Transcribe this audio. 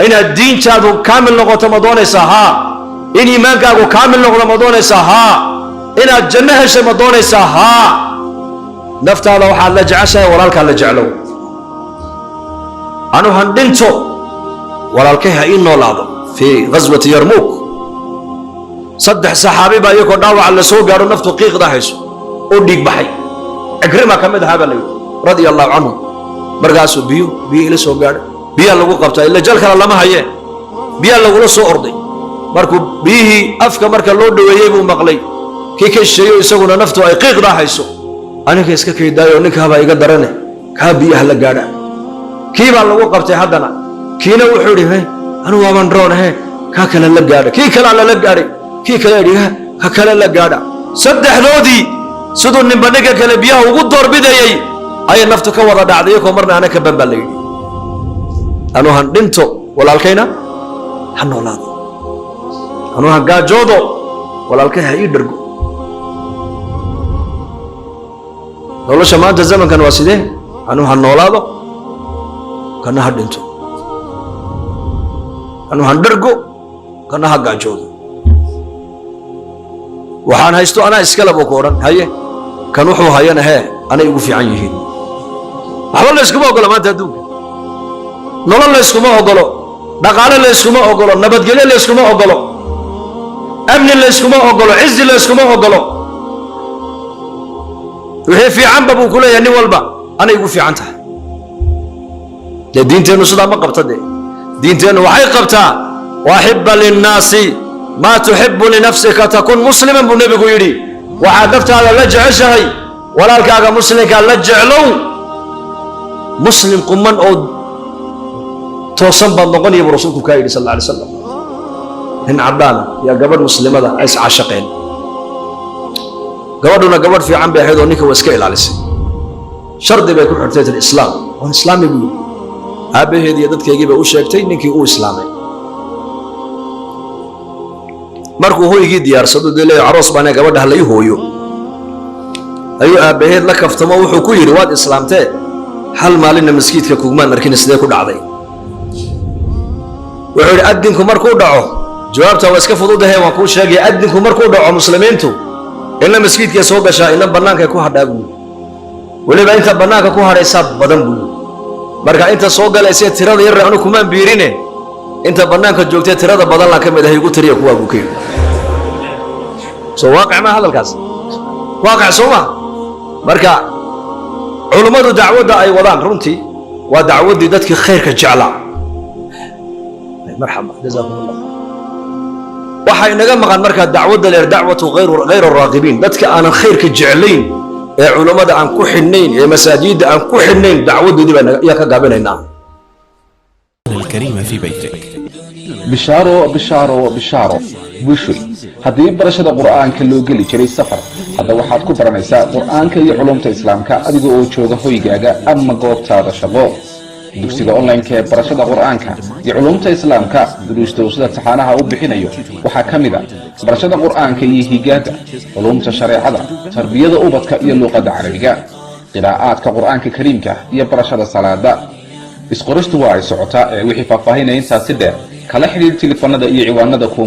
Inaad diintaadu kaamil noqoto ma doonaysaa? Haa. In iimaankaagu kaamil noqdo ma doonaysaa? Haa. Inaad janno heshay ma doonaysaa? Haa. Naftaada waxaad la jeceshahay walaalkaa la jeclow. Anu han dhinto, walaalkay ha ii noolaado. Fii ghaswati Yarmuuk, saddex saxaabi baa iyagoo dhaawaca la soo gaadho, naftu qiiqda hayso oo dhiig baxay. Cikrima ka mid ahaa baa la yidhi, radia Allahu canhu. Markaasuu biyo biyo ila soo gaadhay. Biyaa lagu qabtaa, ila jal kale lama hayee. Biyaa lagula soo orday. Markuu biyihii afka marka loo dhoweeyey buu maqlay kii ka shisheeyo, isaguna naftu ay qiiqdaa hayso: "Aniga iska kaydaayo, ninkaabaa iga darane, kaa biyaha la gaadha." Kii baa lagu qabtay haddana. Kiina wuxuu idhi: "He, anigu waaban roonahe, kaa kale la gaadha." Kii kalea lala gaadhay. Kii kale idhi: "Ka kale la gaadha." Saddexdoodii siduu ninba ninka kale biyaha ugu doorbidayey ayay naftu ka wada dhacday, iyakoo marna ana ka ban baa la yidhi. Anuu han dhinto, walaalkayna ha noolaado. Anuu han gaajoodo, walaalkay ha ii dhargo. Nolosha maanta zamankan waa sidee? Anuu ha noolaado, kana ha dhinto. Anuu han dhargo, kana ha gaajoodo. Waxaan haysto anaa iskale buu ku odhan. Haye, kan wuxuu hayana hee anay ugu fiican yihiin. Waxba layskuma ogolo maanta adduunka. Nolol layskuma ogolo, dhaqaale layskuma ogolo, nabadgelyo layskuma ogolo, amni layskuma ogolo, cizi layskuma ogolo. Wixii fiicanba buu ku leeyahay nin walba anay ugu fiican tahay. Dee diinteennu sidaa ma qabta. Dee diinteennu waxay qabtaa: "Waaxiba linnaasi maa tuxibu linafsika takun musliman," buu nebigu yidhi. Waxaad naftaada la jeceshahay walaalkaaga muslimkaa la jeclow, muslim quman oo toosan baad noqonaya, buu rasuulku kaa yidhi, sal alla alay slam. Nin caddaana yaa gabadh muslimada ay iscashaqeen. Gabadhuna gabadh fiican bay ahayd oo ninka waa iska ilaalisay. Shardi bay ku xirtay, tir: "Islaam." "Waan islaami," buu yidhi. Aabbaheed iyo dadkaygii bay u sheegtay. Ninkii uu islaamay. Markuu hoygii diyaarsado, dee leeyahay aroos baana, gabadha ha lai hooyo, ayuu aabbaheed la kaftamo. Wuxuu ku yidhi: "Waad islaamtee, hal maalinna maskiidka kugumaan arkin, sidee ku dhacday?" Wuxuu yidhi: "Adinku markuu dhaco." Jawaabta waa iska fududahe, waan kuu sheegaya. "Adinku markuu dhaco, muslimiintu inna maskiidkay soo gashaa, inna bannaankay ku hadhaa," buu yidhi. "Weliba inta bannaanka ku hadhaysaa badan," buu yidhi. "Marka inta soo galaysee tirada yarre anu kumaan biirine, inta bannaanka joogtee tirada badan laan ka mid ahay, igu tiriya kuwaa," buu ka yidhi. Soo waaqic maa hadalkaas? Waaqic soo maa? Marka culummadu dacwadda ay wadaan runtii waa dacwaddii dadkii khayrka jeclaa. Marxaba, jazaakum Allah. Waxaa inaga maqan markaa dacwadda leer dacwatu hayr araaqibiin, dadka aanan khayrka jeclayn ee culummada aan ku xidhnayn ee masaajidda aan ku xidhnayn, dacwaddoodii baa ayaa ka gaabinaynaa. الكريم في بيتك. Bishaaro, bishaaro, bishaaro, bushuy! Haddii barashada Qur'aanka loo geli jiray safar, hadda waxaad ku baranaysaa Qur'aanka iyo culumta Islaamka adiga oo jooga hoygaaga ama goobtaada shaqo. Dugsiga online-ka ee barashada Qur'aanka iyo culumta Islaamka, duruusta uu sida taxaanaha u bixinayo waxaa ka mid a barashada Qur'aanka iyo higaada, culumta shareecada, tarbiyada ubadka iyo luuqadda Carabiga, qiraa'aadka Qur'aanka Kariimka iyo barashada salaada. Isqoristu waa ay socotaa ee wixii faahfaahinaya intaasi dheer kala xidhiir telefoonada iyo ciwaanada kuu